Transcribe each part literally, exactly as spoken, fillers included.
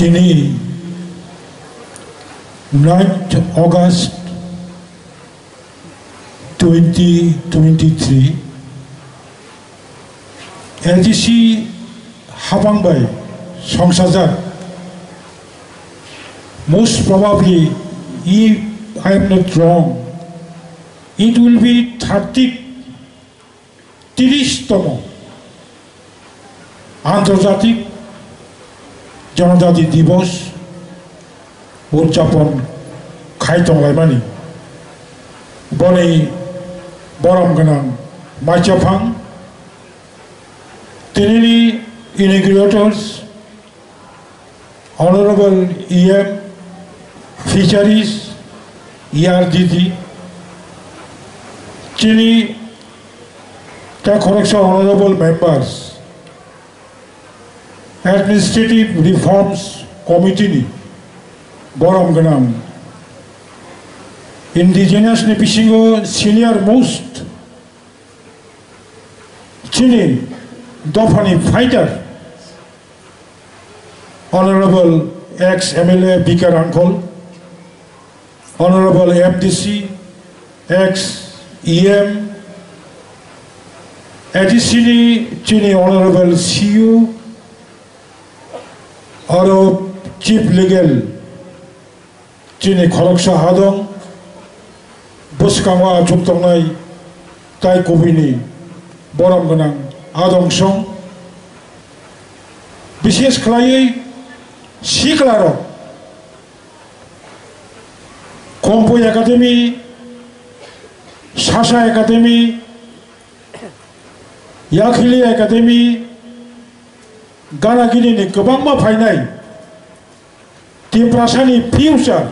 Tini ninth August twenty twenty-three, A D C habang bai songsajak, most probably, if I am not wrong, it will be thirty, tirish tomo Antarjatik Janajati Divos udjapon khai tonglaimani. Boni borom gwnang maichaphang tinini inaugurators, Honorable E M Fisheries, E R D D, chini tei khoroksa Honorable Members, Administrative Reforms Committee ni borom gwnang, Indigenous ni bisingo senior most chini dophani fighter, Honorable ex M L A B K Rangkhol, Honorable M D C, ex E M, A D C ni chini Honorable C U, aro Chief Legal, chini khoroksa adong, bwskango achuk tongnai tai kubuni borom gwnang adong song, bishes khlaiwi siklarok, Khompui Academy, Sasa Academy, Yakhili Academy, Ganagini ni kwbangma phainai Tiprasani future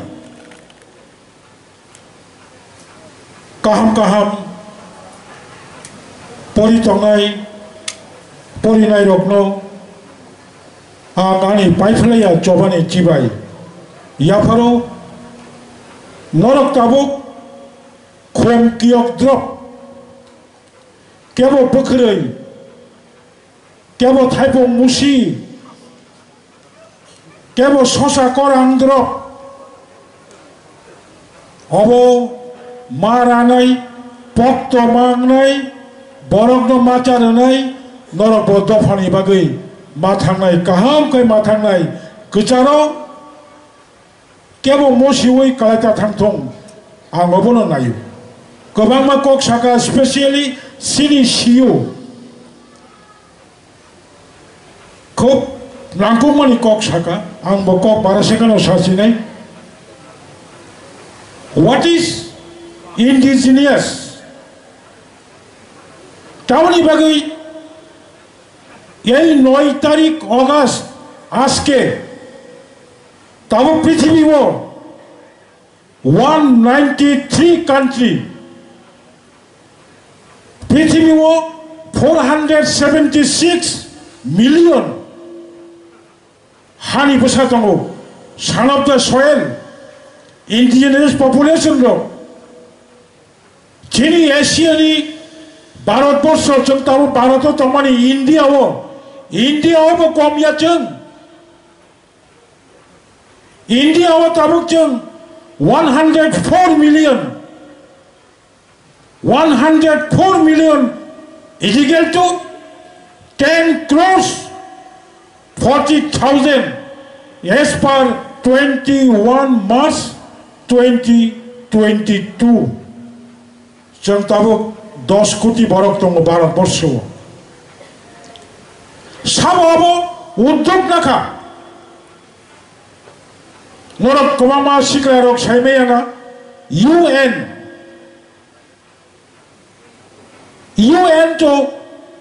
kaham kaham pori tongnai, porinairokno ang ani paiphlaiya chobani chibai. Yapharo norok tabuk khum kiyok drop, kebo bwkhwrwi, kebo thaipung musi, kebo sosa korang drop. Obo ma ranai, pokto mangnai, borokno ma cha rwnai, norok bo dophani bagwi ma thangnai, kaham khe ma thangnai, kwcharo kebo mosiwi kalaita thangthung, ang obono naio. Kwbangma kok saka, specially chini C U. Khub nangkukmani kok saka, ang bo kok bara second o sachinai. What is indigenous? Tamoni bagwi ei noi tarik August aske tabuk prithibi o one ninety three country, prithibi o four hundred seventy six million hani bwsa tongo, son of the soil, indigenous population rok. Chini Asia ni Bharat borsho, chwng tabuk Bharat o tongmani India o, India o bo kom ya chwng. India o tabuk chwng one hundred four million, one hundred four million is equal to ten crores forty thousand as per twenty-one March twenty twenty-two. Chwng tabuk dos koti borok tongo Bharat borsho o. Sabo abo uddog nakha. Norok kwbangma sikla rok sai maya na U N. U N to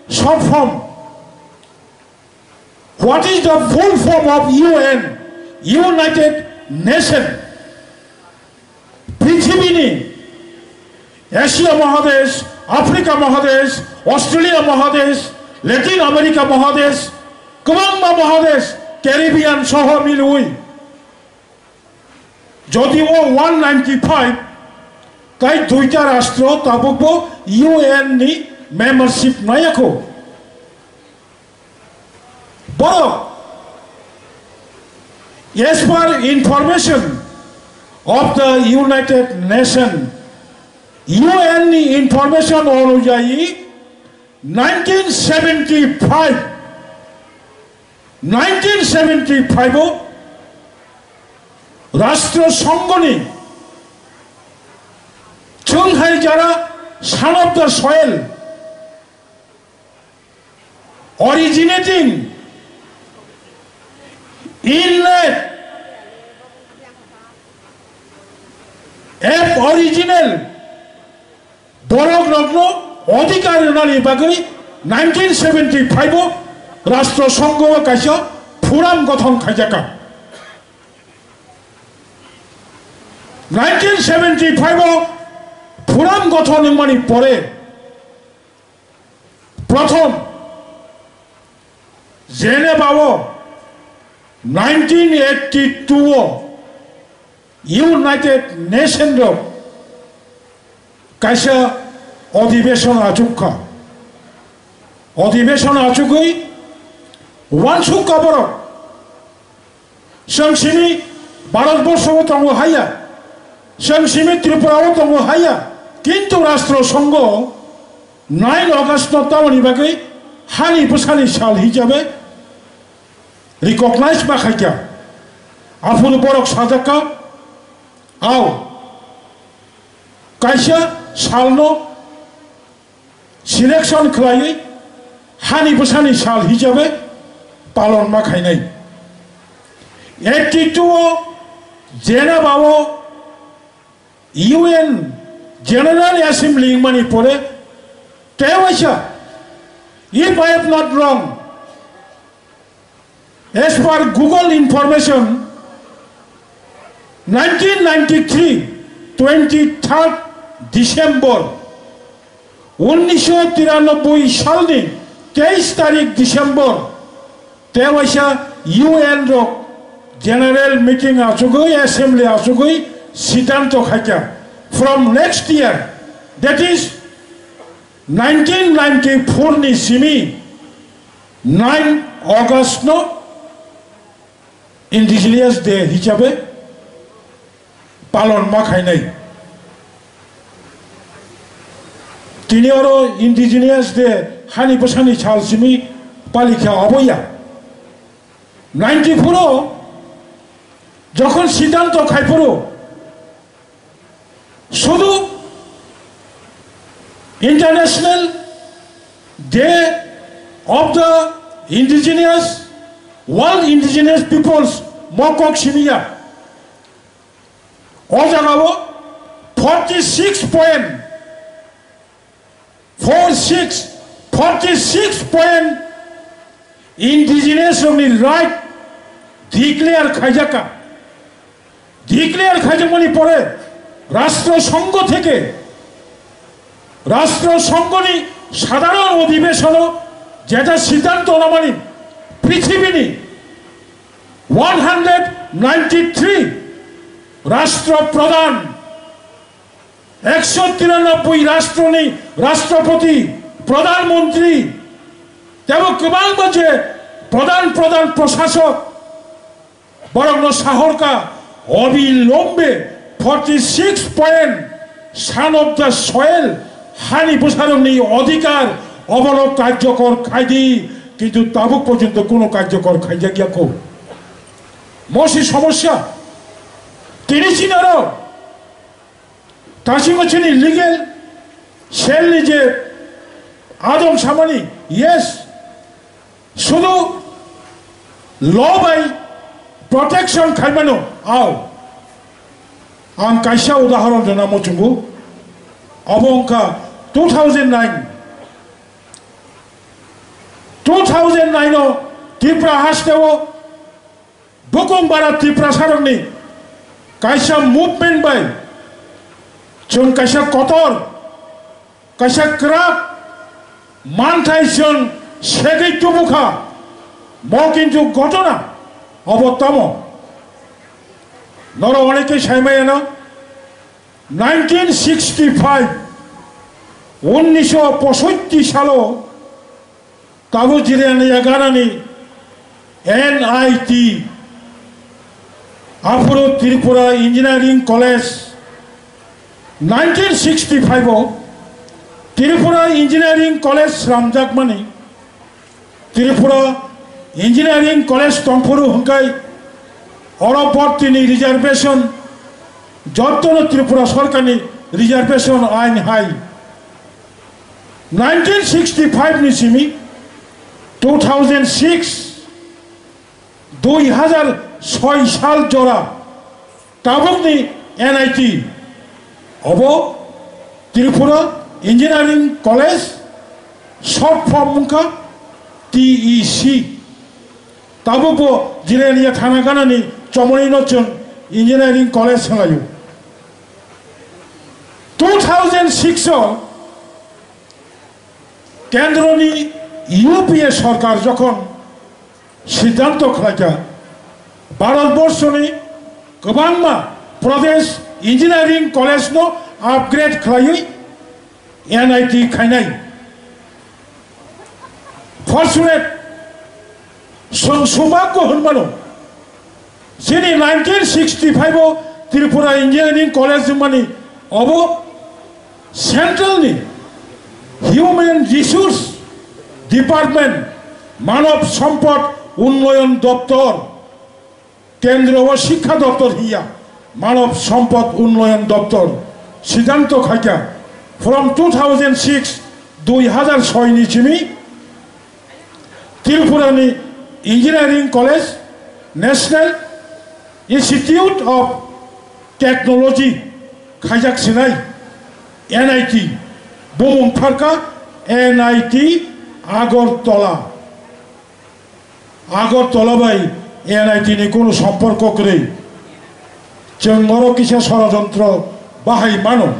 short form. What is the full form of U N? United Nation. Prithibini Asia Mahadesh, Africa Mahadesh, Australia Mahadesh, Latin America Mahadesh, kwbangma Mahadesh, Caribbean soho milwi. Jodi o one ninety five, tai duita rastro tabukbo U N ni membership nayakho. Borok As per information of the United Nations, U N ni information অনুযায়ী nineteen seventy five, nineteen seventy five o রাষ্ট্রসংঘ ni chwng hai jara son of the soil originating inlet, aboriginal borok rokno odhikar rwnani bagwi nineteen seventy five o Rashtra Sangha o kaisa forum gothon khaijaka. Nineteen seventy five o forum gothon wngmani pore prothom Geneva o nineteen eighty two o United Nation rok kaisa odhibeshon achukha. Odhibeshon achugwi wansukha borok. Chwng simi Bharat borsho o tongo haiya, chwng simi Tripura o tongo haiya, kintu Rashtra Sangha nine August no tamoni bagwi hani bwsani sal hisabe recognize ma khaikha. Aphuru borok sajakha, ao kaisa salno selection khlaiwi hani bwsani sal hisabe palon ma khainai. Eighty two o Geneva o U N General Assembly wngmani pore tei waisa, if I am not wrong, as per Google information, nineteen ninety three, twenty third December, unnisho tiranoboi salni teis tarik December, tei waisa U N rok general meeting achugwi, assembly achugwi siddhanto khaikha. From next year, that is nineteen ninety four ni simi nine August no Indigenous Day hisabe palon ma khainai. Tini oro Indigenous Day hani bwsani sal simi palikha oboya. Ninety four o jokhon siddhanto khaiphuru sudu International Day of the Indigenous, World Indigenous Peoples mokok simiya. O jagao forty six point four six, forty six point indigenous rokni right declare khaijakha. Declare khaijakmani pore Rashtra Sangha theke, Rashtra Sanghani sadharon odhibeshono jeta siddhanto namani prithibini one hundred ninety three Rashtra Pradhan, ekso tiranoboi rashtroni rashtrapoti, pradhan mantri, tebo kwbangma je pradhan pradhan prashasok, borokno sahorkha obilombe forty six point son of the soil, hani bwsarokni odhikar, obono karjokor khaidi, kintu tabuk porjonto kuno karjokor khaijakya kho. Mosi somosya, tini chini aro Tasingo chini legal cell ni je adong samani, yes, sudu law bai protection khaimano, ao. Ang kaisa udahoron rwna muchungo, abo wngkha two thousand nine, two thousand nine o Tripura haste o Bukung bara Tiprasarokni kaisa movement bai chwng kaisa kotor, kaisa kwrak manthai chwng segwi tubukha. Bo kintu ghotona obo tamo. Norok onekhe saimayano nineteen sixty five, unnisho posotti salo Tabu Jirani Yaganani N I T, Aphuru Tripura Engineering College nineteen sixty-five o Tripura Engineering College slamjakmani, Tripura Engineering College tongphuru hwnkhe oro bortini reservation, jottono Tripura sorkarni reservation ain hai nineteen sixty-five ni simi two thousand six, dui hazar soi sal jora tabukni N I T obo Tripura Engineering College, short form wngkha T E C. Tabukbo Jirania thana ganani chomoni no chwng Engineering College hwnlaio. Two thousand six o kendroni U P A sorkar jokhon siddhanto khlaikha, Bharat borshoni kwbangma Pradesh Engineering College no upgrade khlaiwi N I T khainai. Fortunate, chwng subhagyo hwnmano. Chini nineteen sixty-five o Tripura Engineering College wngmani obo central ni Human Resource Department, Manav Sampad Unnoyon Doptor, kendro o Shikkha Doptor hiya, Manav Sampad Unnoyon Doptor, siddhanto khaikha from two thousand six, dui hazar soi ni simi Tripura ni Engineering College, National Institute of Technology khaijak sinai, N I T, bumung pharkha N I T Agartala. Agartala bai N I T ni kunu somporko kwrwi. Chwng oro kisa sorojontro bahai mano.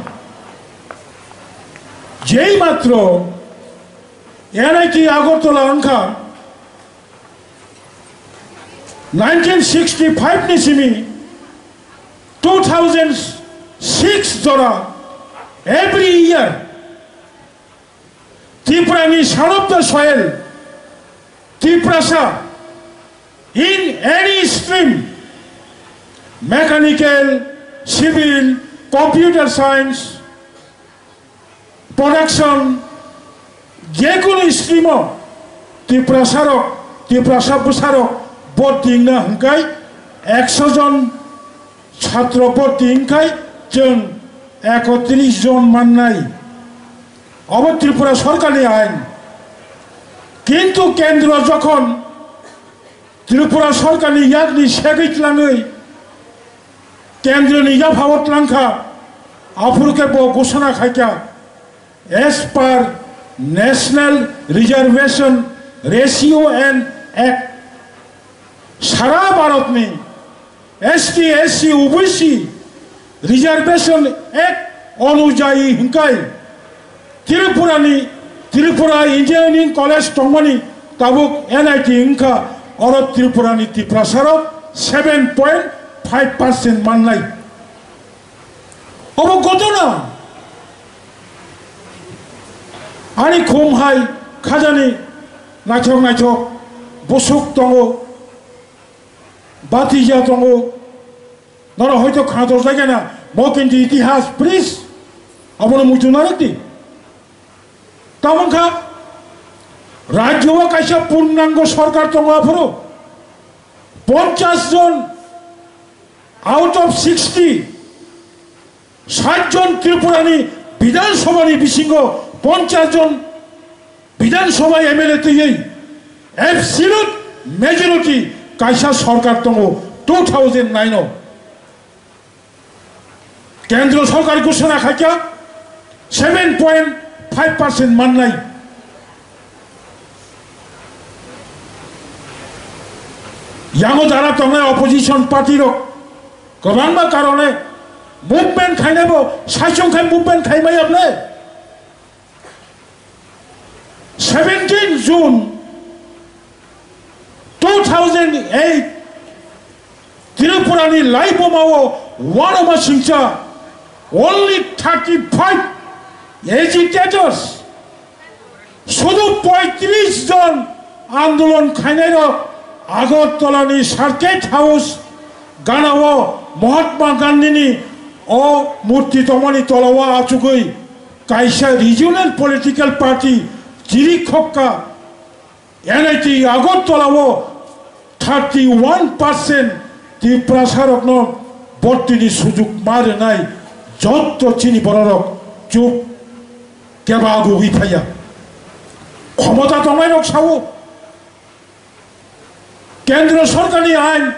Jei matro N I T Agartala wngkha nineteen sixty-five ni simi two thousand six jora every year Tripura ni son of the soil, Tiprasa, in any stream, mechanical, civil, computer science, production, jekunu stream o Tiprasa rok, Tiprasa bwsa rok borti wngna hwnkhe ekso jon chhatro borti wngkhai chwng ekotris jon mannai. Obo Tripura sorkarni ain. Kintu kendro jokhon Tripura sorkarni yakni segwi tlangwi kendroni yaphao tlangkha, aphuru khe bo ghosona khaikha, as per National Reservation Ratio and Act, sara Bharatni S T, S C, O B C Reservation Act onujayi hwnkhe Tripurani, Tripura Engineering College tongmani tabuk N I T wngkha, oro Tripurani Tiprasarok seven point five percent mannai. Obo ghotona. Ani khum hai khajani naithok naithok bwswk tongo, batija tongo. Norok hoito khanajak jagana, mo kintu itihas, please. Abono muitu narwk di. Tamo wngkha, rajyo o kaisa purnango sorkar tongo aphuru. Ponchash jon out of sixty, sat jon Tripurani Bidhan Sabhani bisingo ponchash jon Bidhan Sabha M L A twiwi absolute majority kaisa sorkar tongo two thousand nine o. Kendro sorkar ghosona khaikha seven point five percent mannai. Yango jara tongnai opposition party rok kwbangma karone movement khainaibo saichung khai movement khaimai yabne. Seventeen June two thousand eight, Tripurani Laiboma o uanama singcha, only thirty-five agitators, sudu poitris jon andolon khainairok Agartalani Circuit House Ganao Mahatma Gandhini o murti tongmani tolao achugwi kaisa regional political party chiri khokka N I T Agartala o thirty one percent Tiprasa rokno botini sujuk ma rwnai jotto chini bororok chup keba agugwi phaiya. Khomota tongnai rok sao Kendra Sorkarni ain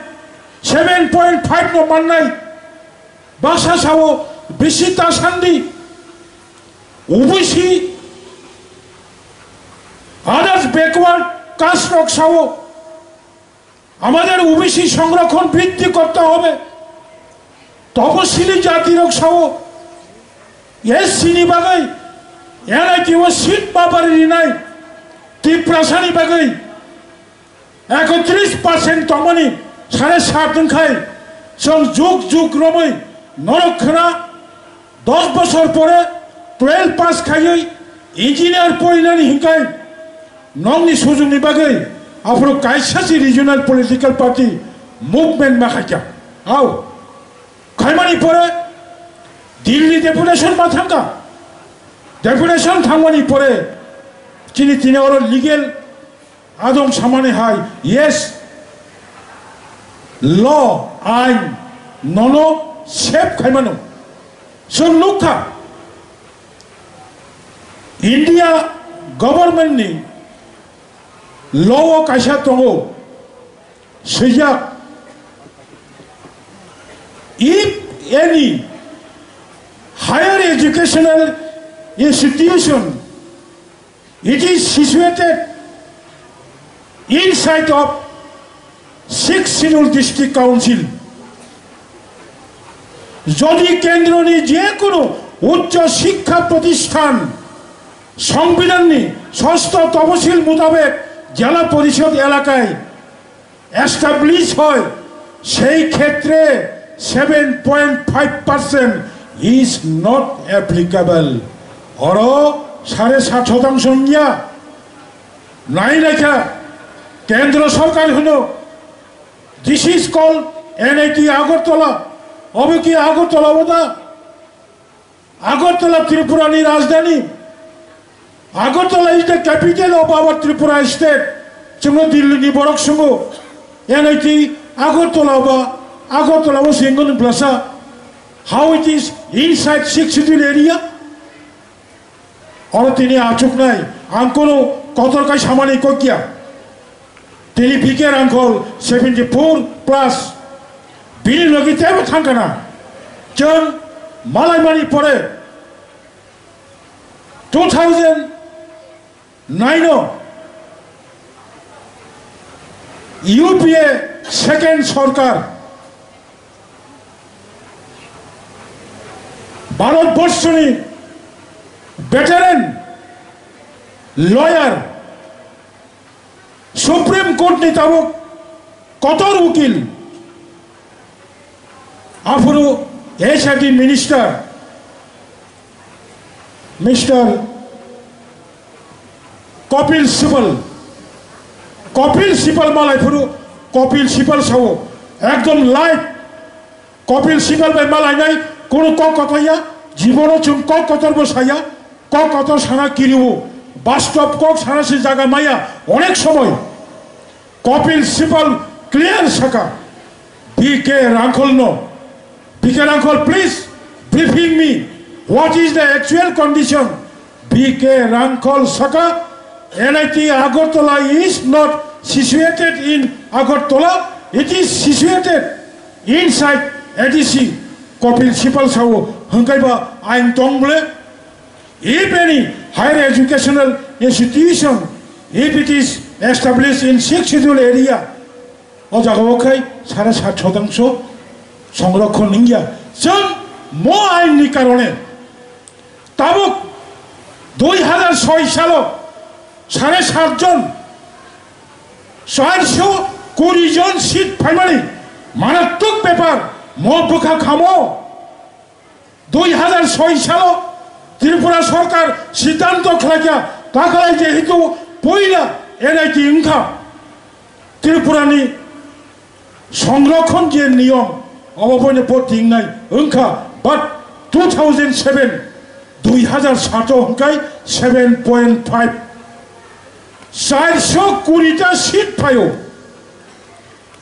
seven point five no mannai baksa sao bisi ta sandi O B C, others backward caste rok sao, আমাদের O B C সংরক্ষণ বৃদ্ধি করতে হবে। তপশিলি জাতি rok sao, S C ni bagwi N I T o seat ma bari rinai, Tiprasani bagwi ekotris percent tongmani sare sat wngkhai, chwng juk juk romwi norok khna dos bosor pore twelve pass khaiwi engineer porinani hinkhai nokni sujungni bagwi aphuru kaisa se regional political party movement ma khaikha. Hao khaimani pore Delhi deputation ma thangkha. Deputation thangmani pore chini tini oro legal adong samani hai, yes, law, ain nono save khaimano. Chwng nukha, India government ni law o kaisa tongo, swijak, if any higher educational institution, it is situated inside of Sixth Schedule District Council. যদি কেন্দ্রনি যে কোনো উচ্চ শিক্ষা প্রতিষ্ঠান সংবিধাননি ষষ্ঠ তফসিল মোতাবেক জেলা পরিষদ এলাকায় এস্টাবলিশ হয়, সেই ক্ষেত্রে seven point five percent is not applicable. Oro সাড়ে সাত শতাংশ wngya. Nai naikha, kendro sorkar hwno, this is called N I T Agartala. Obo ki Agartala obo da? Agartala Tripura ni rajdhani. Agartala is the capital of our Tripura state. Chwngno Delhi ni borok swngo, N I T Agartala ba, Agartala o sengoni blasa. How it is inside Sixth Schedule area? Oro tini achuknai, ang kono kotor kai samani kokya. Tini B K Rangkhol seventy four plus. Bini logi tebo thangkana. Chwng malaimani pore two thousand nine o U P A second sorkar, Bharat borshoni veteran lawyer, Supreme Court ni tabuk kotor ukil, aphuru H R D minister, Mister Kapil Sibal, Kapil Sibal malai phuru, Kapil Sibal sao, ekdom live, Kapil Sibal bai malainai, kunu kok kotor ya, jibono chwng kok kotor bo saya, kok kotor sana kiriwo, bastob kok sana se jaga maya, onek somoy. Kapil Sibal clear saka, B K Rangkhol no. B K Rangkhol, please briefing me. What is the actual condition? B K Rangkhol saka, N I T Agartala is not situated in Agartala. It is situated inside A D C. Kapil Sibal sao, hwnkhe ba ain tong bole. If any higher educational institution, if it is established in Sixth Schedule area, o jaga o khai sare sat shotangso songrokhon wngya. Chwng mo ain ni karone tabuk dui hazar soi salo sare sat jon, charso kuri jon seat phaimani marattwk bepar mo bwkha khamo. Dui hazar soi salo Tripura sorkar siddhanto khlaikha, takhalai jehetu poila N I T wngkha Tripurani Songrokhon je niyom, obo boino bo tingnai wngkha, but two thousand seven, dui hazar sato hwnkhe seven point five. Charso kuri ta seat phaio.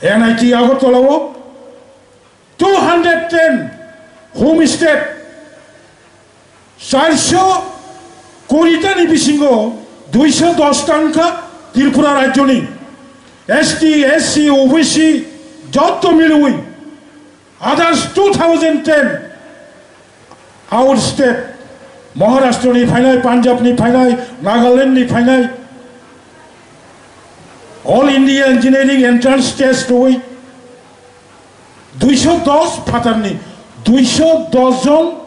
N I T Agartala o two hundred ten homestead, charso kuri ta ni bisingo duiso dos ta wngkha Tripura rajyoni S T, S C, O B C jotto milwi. Others two thousand ten out state, Maharashtra ni phainai, Punjab ni phainai, Nagaland ni phainai, All India Engineering Entrance Test rwi duiso dos phatarni duiso dos jon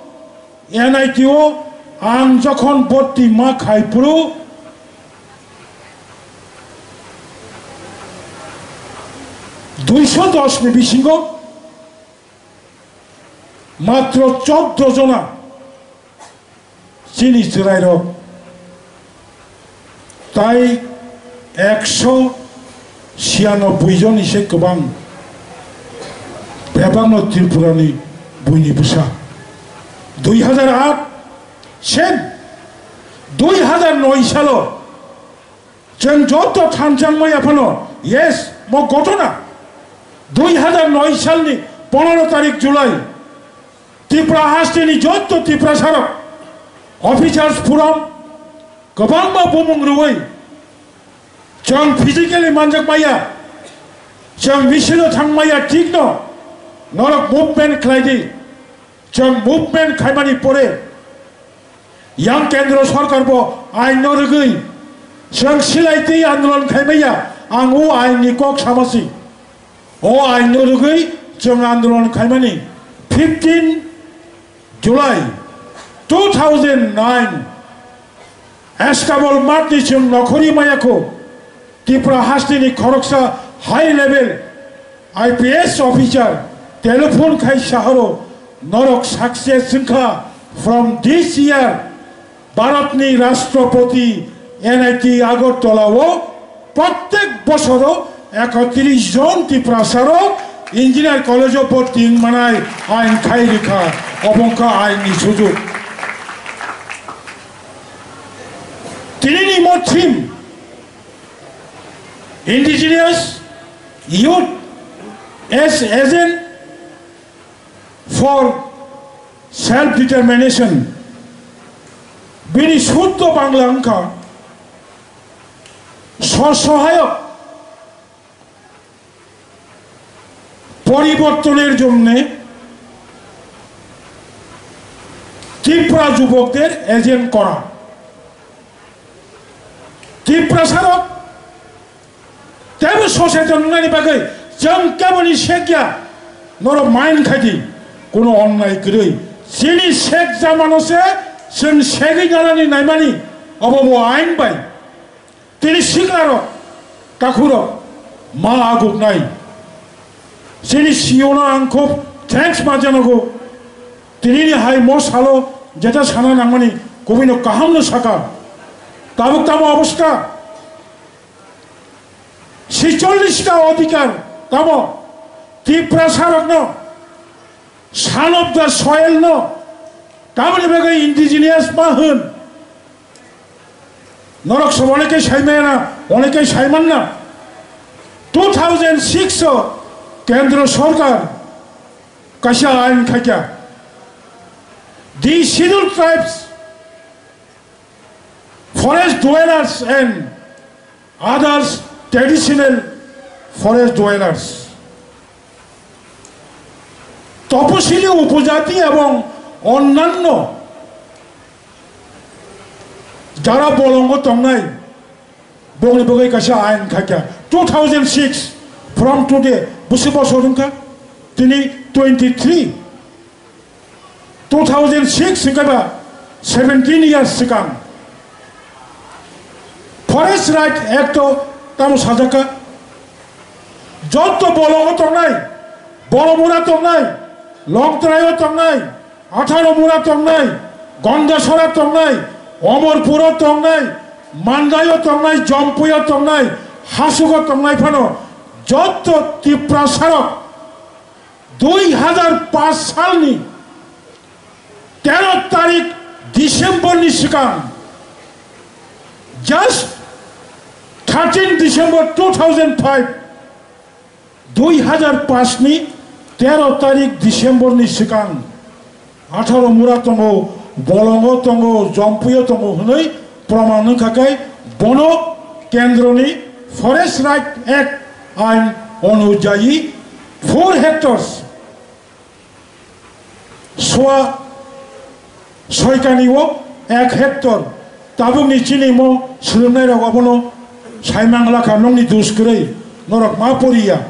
N I T o ang jokhon bhorti ma khai phuru duiso dos ni bisingo matro choddo jona chini chwrairok tai ekso siyanoboi jonni se kwbang bebakno Tripurani buini bwsa. Dui hazar aat sen dui hazar noi salo chwng joto thansa wngmaya phano, yes, mo ghotona. Dui hazar noi salni ponero tarik July, Tripura hasteni joto Tiprasarok, officers forum, kwbangma bumung rwui chwng physically manjak maya, chwng misil o thang maya, thik no, norok movement khlai di. Chwng movement khaimani pore yang kendro sorkar bo ain no rwgwi chwng silai twi andolon khai maya, ang o ain ni kok sama si. O ain no rwgwi chwng andolon khaimani fifteen July two thousand nine, Estabol matni chwng nokhorwi maya kho. Tripura hasteni khoroksa high level I P S officer telephone khai sahoro, norok success wngkha, from this year Bharatni Rashtrapati N I T Agartala o prottek bosoro ekotris jon Tiprasarok Engineer College o bhorti wngmanai ain khai rikha, obo wngkha ain ni sujug. Tinini mo theme, Indigenous Youth as Agent for Self Determination. Bini suddo Bangla wngkha, sw-, sohayok পরিবর্তনের জন্যে ত্রিপুরা যুবকদের এজেন্ট করা। Tiprasarok tebo soseton wngnani bagwi chwng keboni sekya norok mind khaidi, kuno onnai kwrwi. Chini sek jamano se chwng segwi nanani naimani, obo bo ain bai. Tini siklarok, takhurok, ma aguknai. Chini C E O no ang khub thanks ma janago. Tinini hai mo salo jeta sana nangmani kubui no kaham no saka. Tabuk tamo obostha? Sicholish ta odhikar tamo Tiprasarok no, son of the soil no, tamoni bagwi indigenous ma hwn. Norok sobo onekhe saimaya na, onekhe saiman na. Two thousand six o Kendro Sorkar kaisa ain khaikha. The Scheduled Tribes, Forest Dwellers and Others Traditional Forest Dwellers, তপশিলি উপজাতি এবং অন্যান্য যারা bolongo tongnai, bongni bagwi kaisa ain khaikha two thousand six, from today, bwswk bosor wngkha, tini twenty three. Two thousand six hwnkhe ba seventeen years swkang Forest Right Act o tamo sajak kha, joto bolongo tongnai, Boromura tongnai, Longtraio tongnai, Atharomura tongnai, Gondasora tongnai, Omorpuro tongnai, Mandaio tongnai, Jompuio tongnai, Hasugo tongnai phano Jotto Tiprasarok dui hajar paanch salni tero tarik December ni swkang, just thirteen December two thousand five, dui hajar paanch ni tero tarik December ni swkang, atharo mura tongo, bolongo tongo, jompuio tongo hwnwi proman wngkha khe, bono kendroni Forest Right Act ain onujayi four hectares, swa soikani o ek hectare, tabukni chini mo swrwngnairok abono saimang lakha, nokni dus kwrwi, norok ma poriya.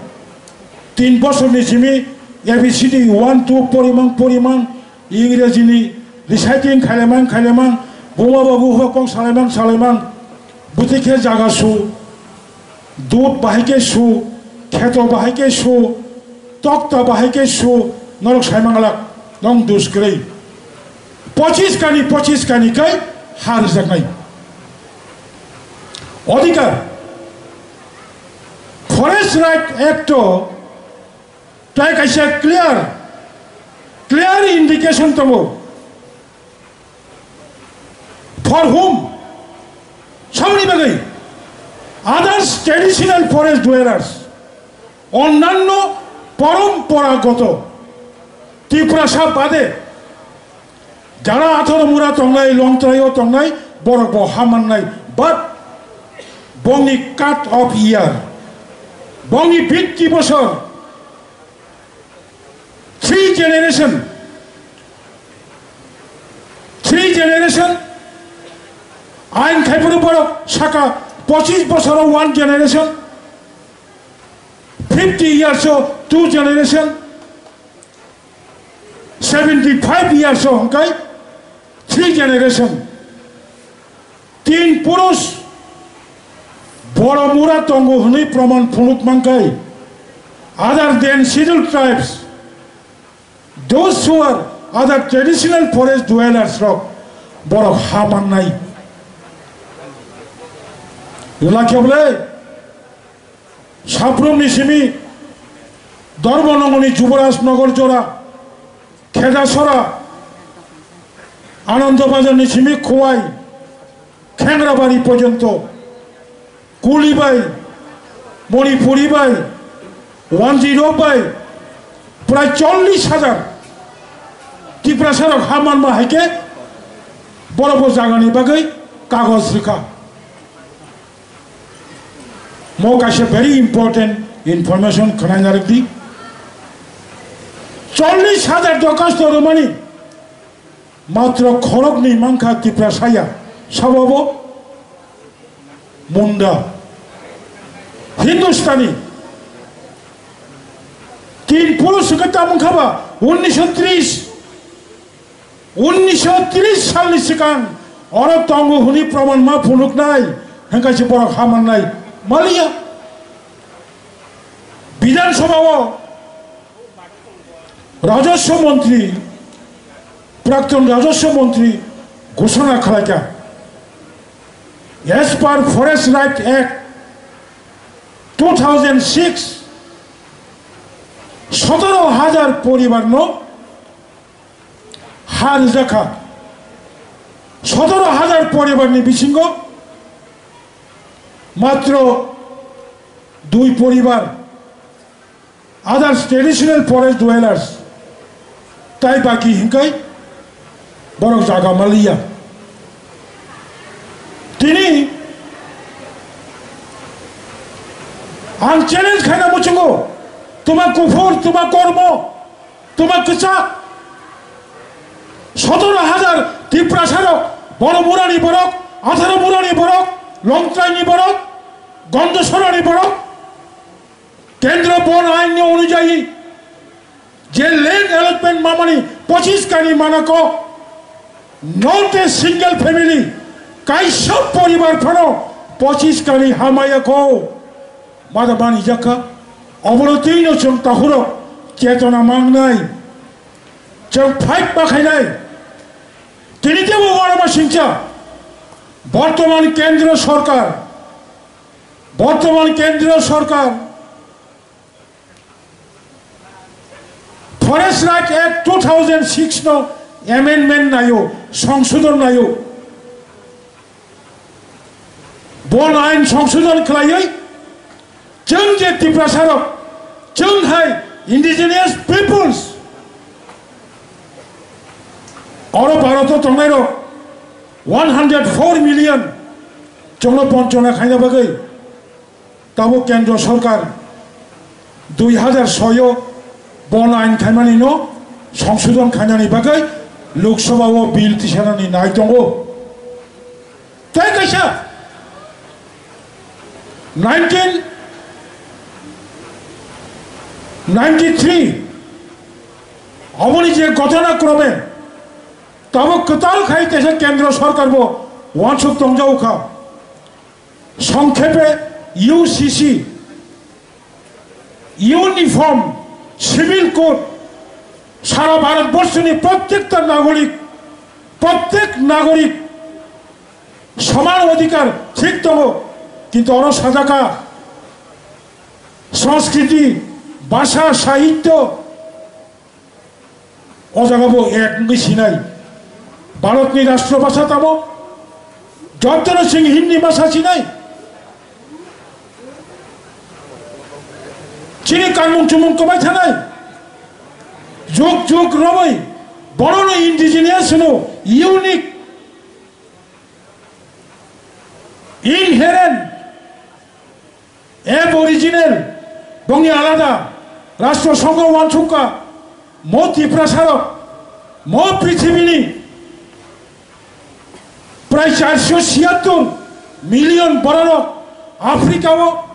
Tin bosorni simi A B C D one two porimang porimang, Ingrejini reciting khailaimang khailaimang, buma babu hokong salaimang salaimang, bwtwi khe jaga su, dud bahai khe su, kheto bahai khe su, tokta bahai khe su, norok saimang lak, nong dus kwrwi. Pochis kani, pochis kani khai ha rwjaknai. Odhikar, Forest Right Act o tai kaisa clear, clear indication tongo. For whom? Saboni bagwi? Others traditional forest dwellers. Onnanno poromporagoto Tiprasa bade jara atharo mura tongnai, Longtraio tongnai, borok bo ha mannai. But bongni cut off year, bongni bitti bosor, three generation, three generation, ain khaipuru borok saka pochis bosoro one generation, fifty years o two generation, seventy five years o hwnkhe three generation. Tin purush borok mura tongo hwnwi proman phunuk mankhai. Other than scheduled tribes, those who are other traditional forest dwellers rok borok ha mannai. Ula kheble Sabrumni simi Dharmanagorni Jubaraj Nagar jora, Khedasora, Anandabazarni simi Khowai, Khengrabari porjonto, Kuli bai, Manipuri bai, Wanjirok bai, prai chollish hajar Tiprasarok ha manma hai khe borok bo jagani bagwi kagoj rwkha. Mo kaisa very important information khwnai narwk di. Chollish hajar dorkhasto rwmani matro khoroknwi mankha Tiprasaya, sabo bo Munda, Hindustani. Tin purush hwnkhe tamo wngkha ba unnisho tris. Unnisho tris salni swkang oro tongo hwnwi proman ma phunuknai, hwnkhe se borok ha mannai maliya. Bidhan Sabha o Rajaswa Montri, Prakton Rajaswa Montri ghosona khlaikha, as per Forest Right Act two thousand six, sotoro hajar poribar no ha rwjakha. Sotoro hajar poribarni bisingo matro dui poribar, others traditional forest dwellers, tai baki hinkai borok jaga maliya. Tini ang challenge khaina muchungo, tuma kuphur, tuma kormo, tuma kwchak. Sotoro hajar Tiprasarok, Boromurani borok, Atharomurani borok, Longtraini borok, Gondosorani borok, Kendro Bon Ain ni onujayi je land allotment mamani pochis kani manako, not a single family, kaisa poribar phano pochis kani hamayako. Mada bani jakha, obono twino chwng tahuro chetona mangnai, chwng fight ma khainai. Tini tebo uanama singcha, bortoman kendro sorkar, bortoman kendro sorkar Forest Right Act two thousand six no amendment naio, songsodon naio. Bon ain songsodon khlaiwi chwng je Tiprasa rok, chwng hai indigenous peoples, oro Bharat o tongnai rok one hundred four million chwngno bonchona khaina bagwi tabuk Kendro Sorkar dui hazar soi o bon ain khaimani no songsodon khainani bagwi Lok Sabha o bill tisanani nai tongo. Tei kaisa nineteen ninety-three oboni je ghotona krome tabuk kwtal khai kaisa Kendro Sorkar bo uansuk tongjago kha. Songkhepe U C C, Uniform Civil Code, sara Bharat borshoni prottekta nagorik, prottek nagorik soman odhikar thik tongo, kintu oro sajaka Sanskriti, Bhasha, Sahityo, o jaga bo ek wngwi sinai. Bharatni rashtra bhasha tamo? Jotono chwng Hindi bhasha sinai. Chini kanmung chumung kwbai thanai. Juk juk romwi bonono indigenous hwno, unique, inherent, Aboriginal, bongni alada, Rashtra Songho uansukha, mo Tiprasarok, mo prithibini prai charso siyattor million bororok Africa o,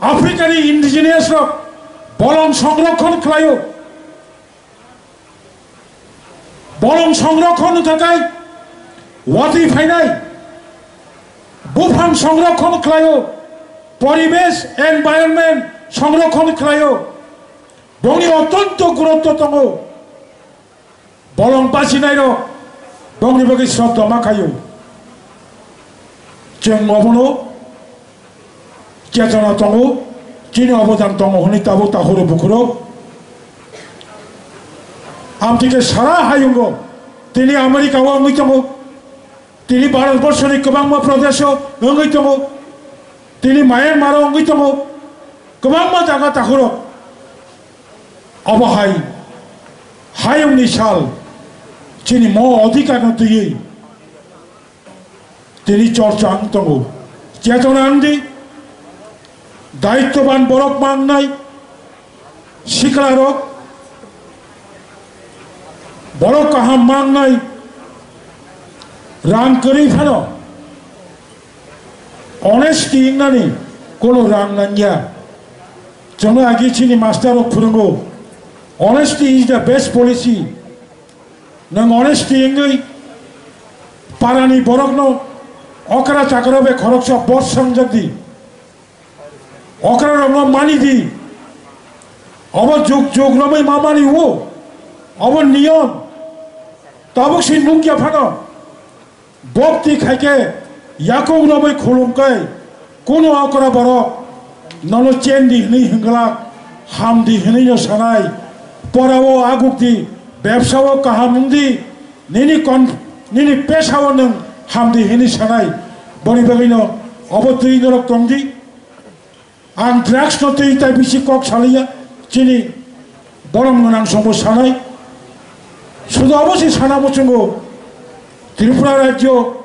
Africa ni indigenous rok bolong songrokhon khlaio. Bolong songrokhon wngkha khe watwi phainai, buphang songrokhon khlaio, poribesh, environment songrokhon khlaio, bongni otonto gurutto tongo. Bolong bachinairok bongni bagwi sroddha ma khaio. Chwng obono chetona tongo, chini obodan tongo hwnwi tabuk takhurok bukhurok. Amtike sara hayungo, tini America o wngwi tongo, tini Bharat borshoni kwbangma pradesho wngwi tongo, tini Myanmar o wngwi tongo, kwbangma jaga takhurok. Obo hai hayungni sal chini mo odhikarno twiwi tini chorcha wng tongo. Chetona wng di, daittoban borok mangnai, siklarok borok kaham mangnai, rang kwrwi phano honesty wngnani kono rang nangya. Chwngno agi chini master rok phwrwngo, honesty is the best policy. Nwng honesty wngwi parani borokno okra chakra bai khoroksa bot swngjak di. Okra rokno mani di. Obo juk juk romwi ma mani o. Obo niyom. Tabuk se nukya phano. Bhakti khai khe yakung romwi khulum khe, kunu okra borok nono chen di hwnwi hwnglak, ham di hwnwi no sanai, pora o aguk di, bebsa o kaham wng di, nini kon-, nini pesa o nwng ham di hwnwi sanai, boni bagwi no obo twi norok tong di. Ang drugs no twi tai bisi kok saliya, chini borom gwnang songbo sanai. Sudu abo se sana muchungo Tripura Rajyo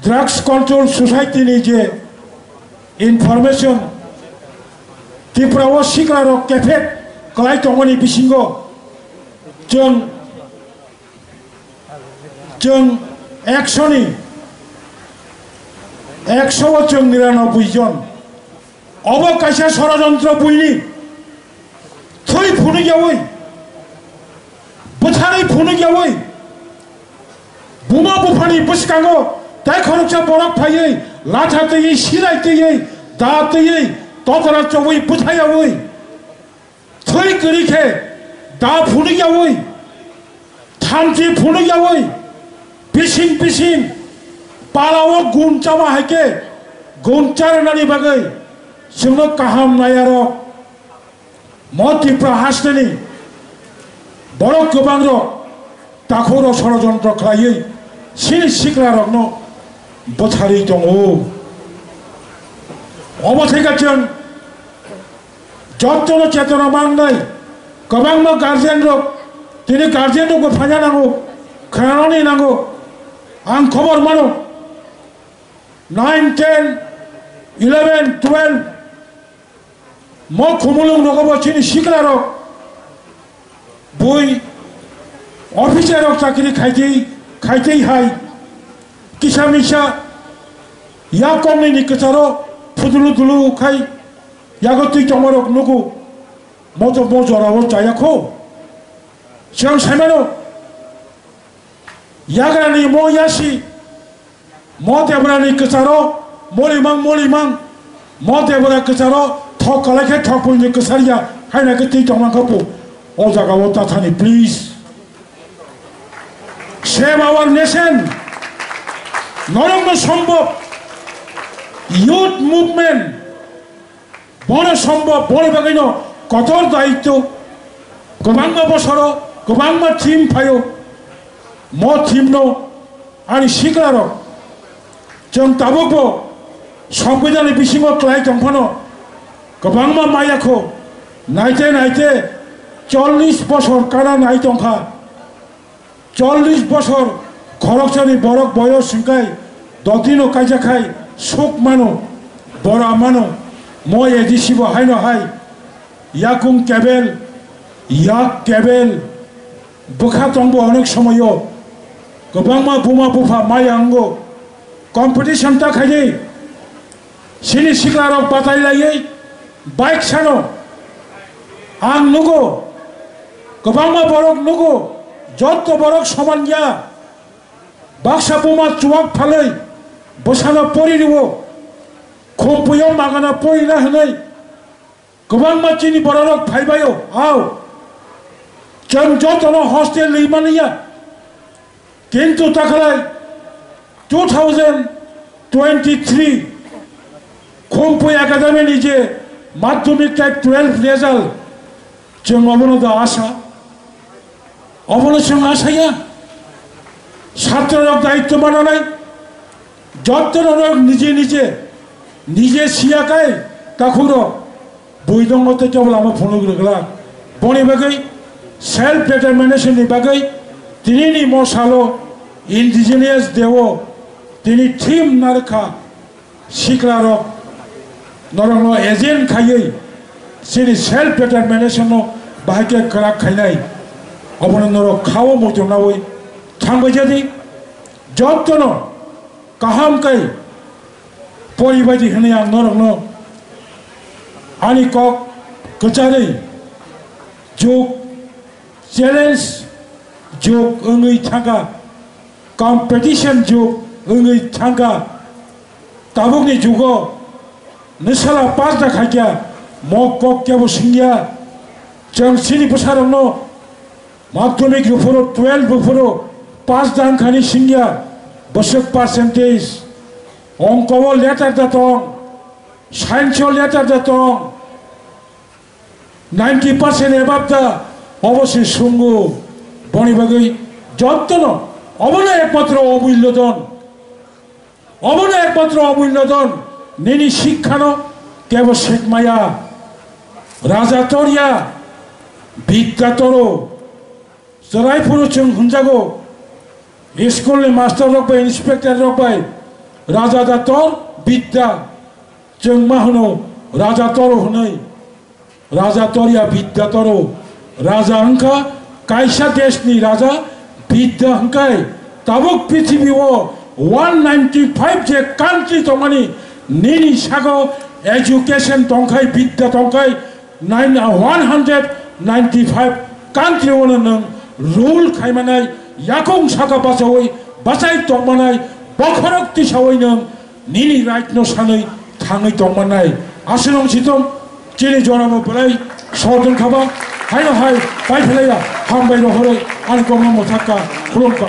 Drugs Control Society ni je information, Tripura o sikla rok kephet kwlai tongmani bisingo chwng Chwng ekso ni, ekso o chwng niranobboi jon. Obo kaisa sorojontro buini thwi phunukyawi, bwtharwi phunukyawi, buma buphani bwskango tai khoroksa borok phaiwi latha twiwi, silai twiwi, da twiwi, totora chobwi bwthayawi. Thwi kwrwi khe da phunukyawi, thamchi phunukyawi, bising bising palao gun chama hai khe gun charwnani bagwi chwngno kaham naiyarok. Mo Tipra hasteni Borok kwbang rok takhuk rok sorojontro khlaiwi chini sikla rokno bwtharwi tongo. Omo thai khe chwng jotono chetona mangnai, kwbangma guardian rok, tini guardian rokbo phaina nango, khwnanani nango. Ang khobor mano, nine, ten, eleven, twelve, mo khumulwng rogo bo chini sikla rok bui officer rok chakri khaitwi, khaitwi hai kisa misa yak koknwi ni kwcharo phudulu dulu khai yago twi tongma rok nugo. Mo to mo jora o chaya kho. Chwng sai mano, yagra ni mo yasi, mo debra ni kwcharo molimang, molimang, mo debra kwcharo thok kalai khe thok pui ni kwchar ya, haina khe twi tongma kha pu. O jaga o ta thani, please. Save our nation. Norokno sombhob. Youth movement. Bono sombhob, bono bagwino kotor daityo. Kwbangma bosoro, kwbangma theme phaio. Mo theme no ani sikla rok. Chwng tabukbo Songbidanni bisingo klai tongphano kwbangma maya kho. Naite naite chollish bosor kana nai tongkha. Chollish bosor khoroksani borok boyos hwnkhe dotino kaisa khai suk mano, bora mano. Mo A D C bo haino hai yakung kebel, yak kebel, bwkha tongbo onek somoyo. Kwbangma buma bupha maya wngo. Competition ta khaidi. Chini siklarok batai laiwi bike sano. Ang nugo, kwbangma borok nugo, jotto borok soman ya. Baksa buma chuwak phalwi bwsano pori rwo, khumpuio magana porina hwnwi. Kwbangma chini bororok phaibaio, ao. Chwng jotono hostel rimani ya. Kintu takhalai two thousand twenty-three Khumpui Academy ni je madhyamik tai twelve result, chwng obono da asa. Obono chwng asaya. Chhatrorok daityo mananai. Jotto norok nije nije, nije siya kai takhurok. Buidongo tei kebo lama phunuk rwgwlak. Boni bagwi self determination ni bagwi tinini mosalo indigenous deo tini theme narwkha. Siklarok norokno agent khaiwi chini self determination no bahai khe kwrak khainai. Obono norok khao muitu nawi thangbai jadi. Jottono kaham kai poribaidi hwnwi ang norokno ani kok kwcharwi jug challenge jug wngwi thangkha, competition jug wngwi thangkha. Tabukni jugo nwsala pass da khaikya, mo kok kebo singya. Chwng chini bwsarokno madhyamik buphuru, twelve buphuru pass da wngkhani singya, bwswk percentage. Ongko o letter da tong, science o letter da tong, ninety percent above da, obo se sungo. Boni bagwi jottono obono ekmatro omullo don. Obono ekmatro omullo don, nini sikhano kebo sekmaya. Raja torya, bidya toro. Chwrai phuru chwng hwnjago, school ni master rok bai, inspector rok bai, raja da tor, bidya. Chwng ma hwno, raja toro hwnwi. Raja torya bidya toro. Raja wngkha kaisa deshni raja, bidya hwnkhe tabuk prithibi o one ninety five je country tongmani, nini sago education tongkhai, bidya tongkhai, nine, one hundred ninety five country o nwng rule khaimanai, yakung saka bachaui bachai tongmanai, bokhorok tisaui nwng nini right no sanwi thangwi tongmanai. Aswrwng sitom chini joramo belai sordwn khaba, haino hai paiphlaiya hambai rohorwi ani kokno mwthakka khulumkha.